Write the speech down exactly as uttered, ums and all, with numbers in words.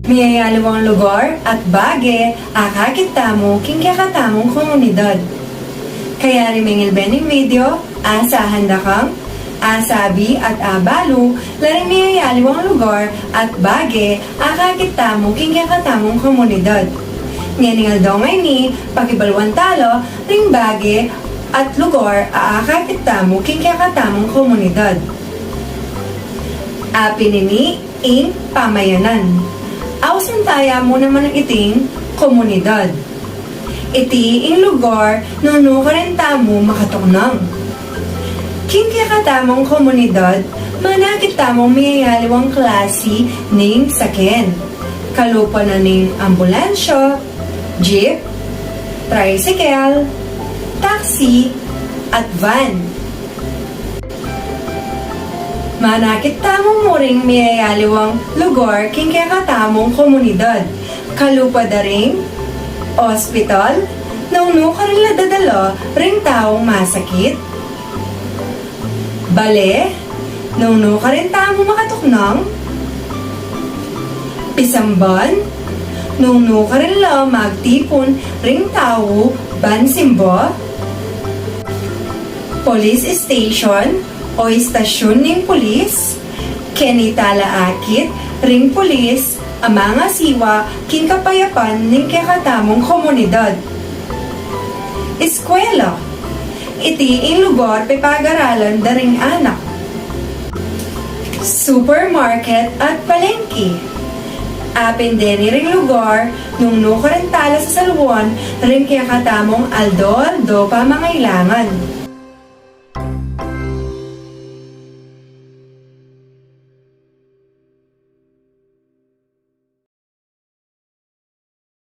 Miyayaliwang lugar at bage a akakit tamu king kekatamung komunidad. Kaya ring mengilbe ning video, asahan da kang asabi at abalu la ring miyayaliwang lugar at bage a akakit tamu king kekatamung komunidad. Ngening aldo ngeni, pakibaluan tala ring bage at lugar a akakit tamu king kekatamung komunidad. Apin ini ing pamayanan. Ausan taya mu naman iting komunidad. Iti ing lugar nung nukarin tamu makatuknang. King kekatamung komunidad, manakit tamung miyayaliwang klasi ning saken. Kalupa na ning ambulansya, jeep, tricycle, taxi, at van. Manakit tamu mu ring miyayaliwang lugar king kekatamung komunidad. Kalupa da ring ospital, nung nukarin la dadala ring taung masakit. Bale, nung nukarin tamu makatuknang. Pisamban, nung nukarin la magtipun ring tau ban simba. Police station o istasyun ning pulis, keni tala akit ring pulis a mangasiwa king kapayapan ning kekatamung komunidad. Eskwela, iti ing lugar pepagaralan da ring anak. Supermarket at palengke. Apin deni ring lugar nung nukarin tala sasaluan ring kekatamung aldo-aldo pamangailangan.